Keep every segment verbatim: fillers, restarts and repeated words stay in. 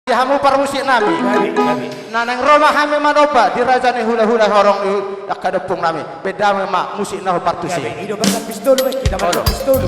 Hamu parmusik nami. Gabe, gabe. Na naeng ro ma hami manomba di raja ni hulahula horong ni angka ompung nami. Baen damang ma musik na hombar tusi. Gabe, i do baen pistol, baen hita baen pistol.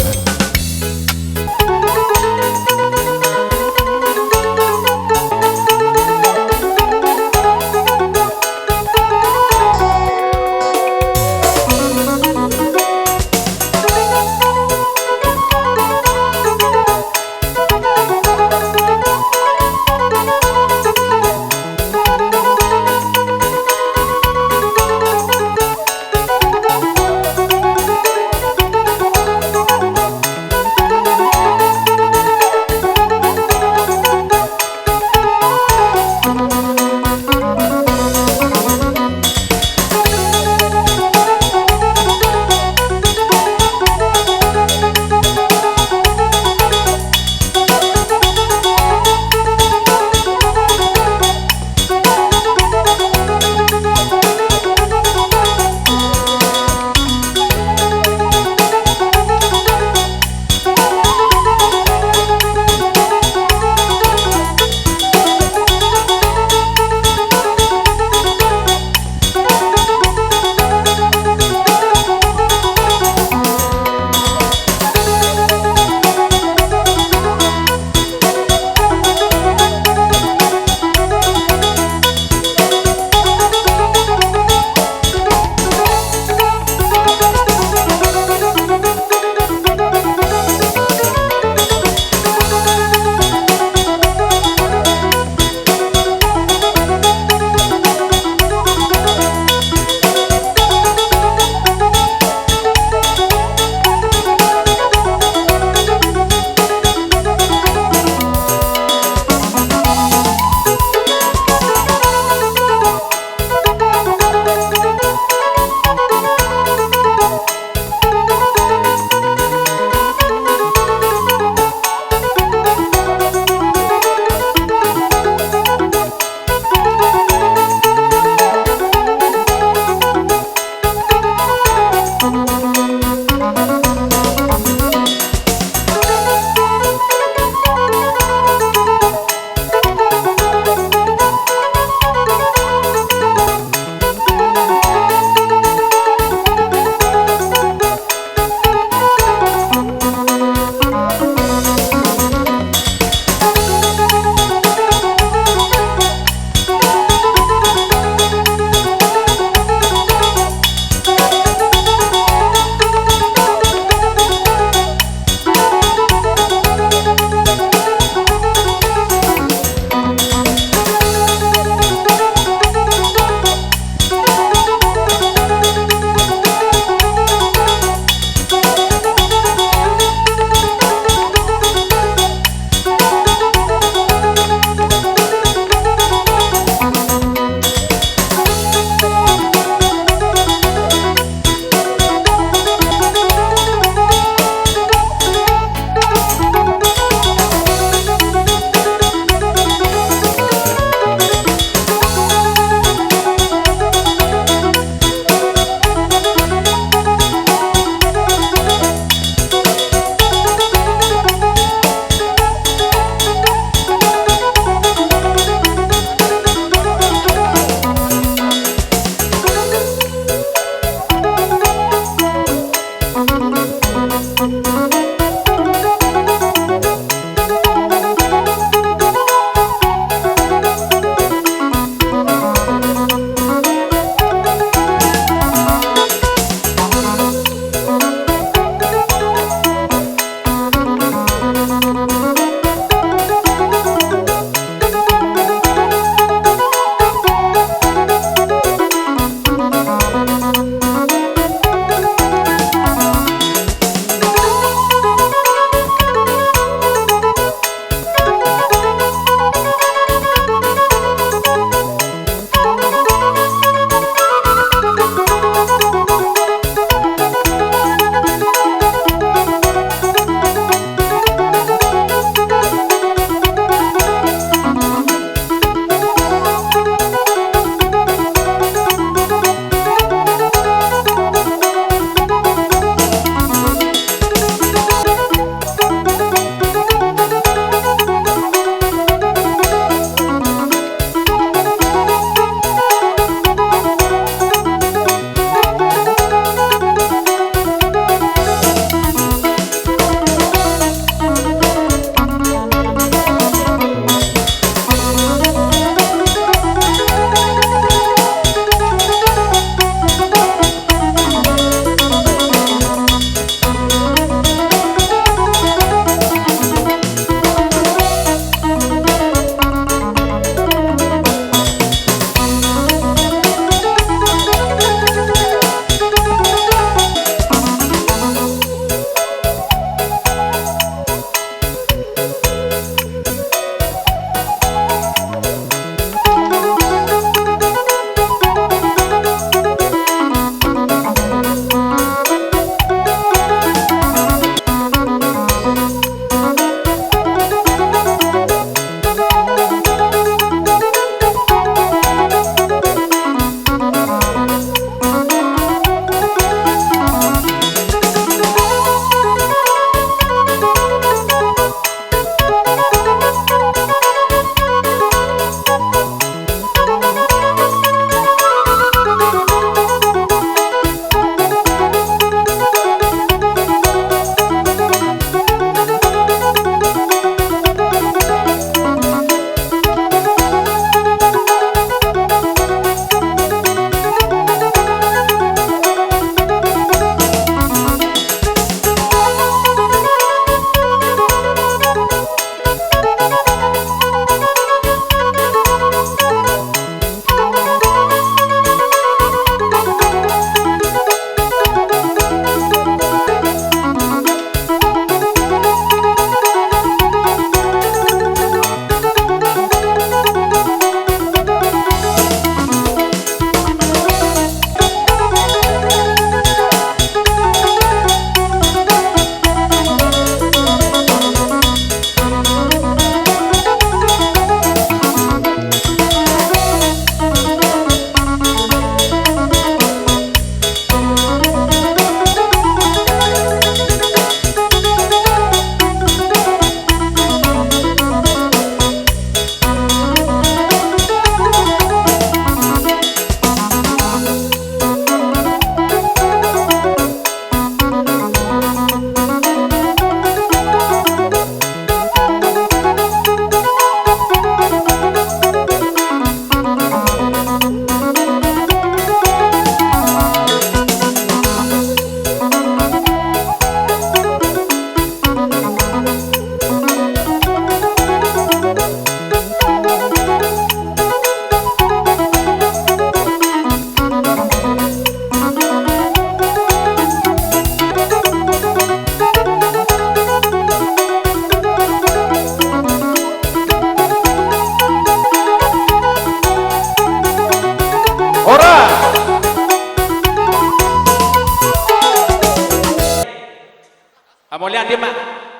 Ate ma.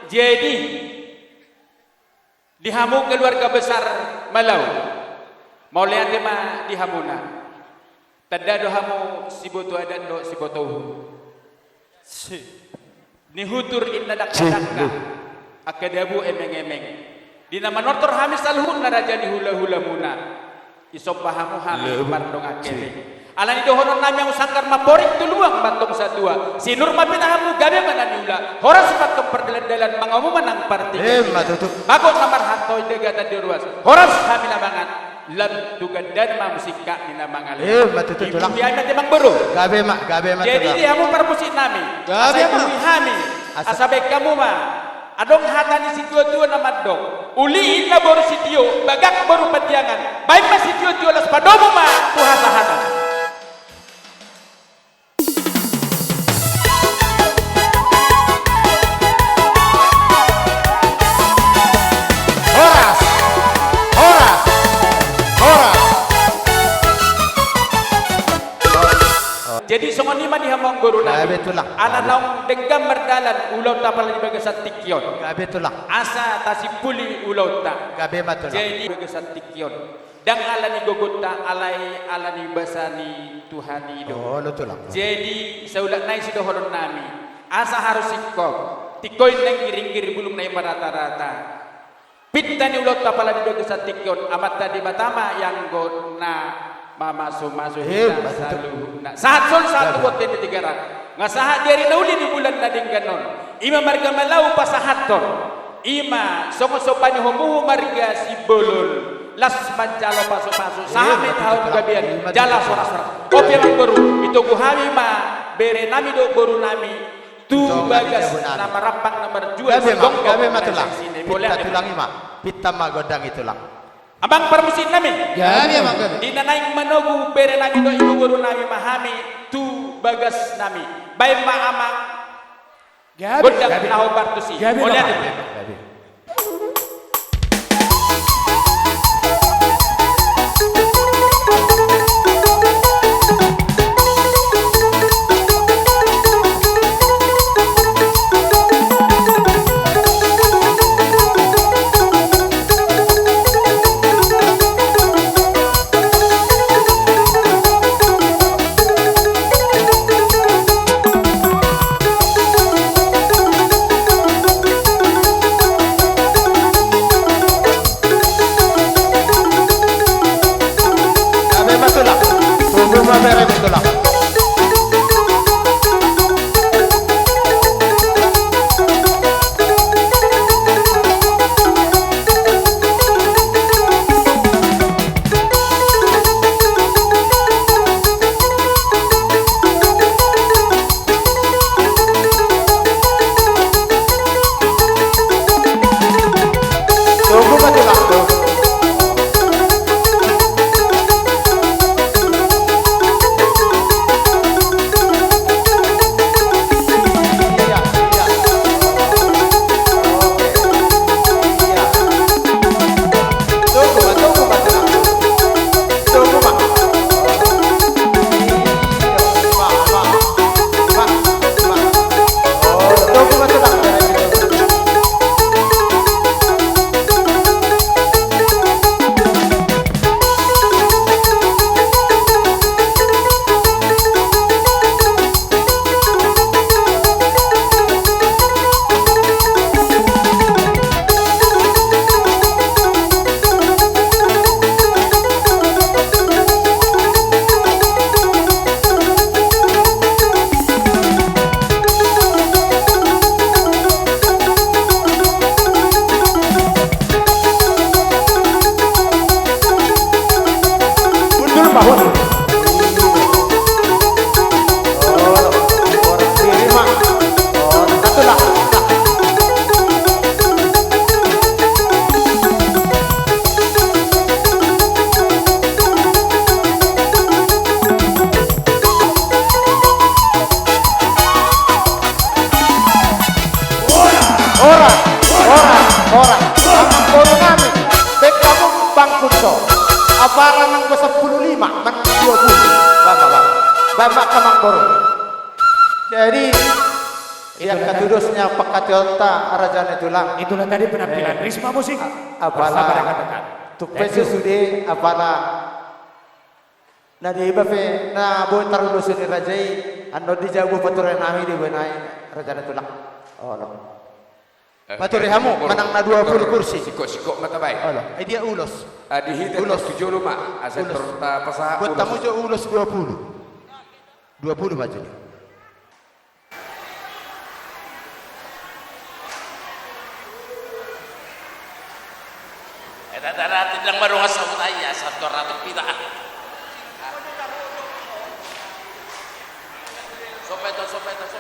Jadi, di hamu keluarga besar Malau, mauliate ma di hamuna. Tanda do hamu siboto adat dohot siboto uhum. Si. Nihutur inna dangka-dangka, angka dabu emeng-emeng. Di na manortor hami saluhutna raja ni hula-hulamuna. Isomba hamu hami mardongan kebe. Ala ni dohonon nami, hamu sanggar ma porik tu luang mantong satua. Sinur ma pinahanmu gabe ma na niula. Horas mantong pardalan-dalan, mangamu ma nang partingkian. Bagot na marharto, indegatan di ruas. Horas hami na mangan. Lam tu gandana ma hamu singkat ni na mangalehon. Ima tutu, Tulang. Ipuji hami ma, Amangboru. Gabe ma, gabe ma, Tulang. Jadi di hamu parmusik nami, asa ipuji hami, asa baen hamu ma. Adong hata ni situa-tua na mandok: Uli inna boru sitio, bagak boru pandiangan. Baen ma sitio-tio, las padomu ma tu hasahatan. Horas! Horas! Horas! Jadi songon i ma di hamu, Amangboru nami. Gabe, Tulang. Ala naung denggan mardalan ulaonta apala di bagasan tingki on. Gabe, Tulang. Asa tasimpuli ulaonta. Gabe ma, Tulang. Jadi bagasan tingki on. Ndang ala ni gogonta, alai ala ni basa ni Tuhan i do. Olo, Tulang. Jadi, saulak nai sidohonon nami, asa haru singkop, tingko i naeng giringgir, bulung nai marata-rata. Pinta ni ulaonta apala di bagasan tingki on, Amanta Debata ma i anggo na mamasu-masu hita saluhutna. Sahat solu sahat tu bontean ni Tigaras. Nga sahat di ari na uli di bulan na denggan on. Ima marga Malau pasahathon. Ima songon somba ni hamu marga Simbolon, las manjalo pasu-pasu, sahat ma hita tu gabean jala horas-horas. Oke, Amangboru, itogu hami ma bere nami dohot boru nami tu bagas na marampang na marjual. Gabe ma, gabe ma, Tulang. Pinta, Tulang, ima. Pinta ma gondang i, Tulang. Amang parmusik nami. Gabe, Amang, gabe. Di na naeng manogu bere nami dohot iboboru nami ma hami tu bagas nami. Baen ma, Amang. Gabe, gondang gabe. Na hombar tusi. Gabe, mauliate. Gabe, gabe. Horas, horas, horas. Amangboru nami, baen hamu bangku so. Apala nang dua pulu lima, nang dua pulu. Bapak, bapak. Bapak, Amangboru. Jadi, Sian hatudos ni pangkataionta, raja ni tulang. Itulah tadi penampilan Risma Musik. A-, apala. Bersama dengan teman. Tumpak. Thank you. Sude apala. Na dibahen pe na boi tarulus ni raja i, annon di jabu pature nami di boi nai, raja ni tulang. Olo. Eh, pature hamu, manang na dua pulu kursi. Sikok-sikok ma tabahen. Olo. Eh, dia ulos. Ah, di hita ulos tu jolo ma, asa ulos. Terus tapasahat. Buat ulos. Tamu jo ulos dua pulu. Dua pulu maju dia. Eh, dah, dah, dah, tidak baru asal utai ya, satu ratus pita. Sopeto, sopeto, sopeto.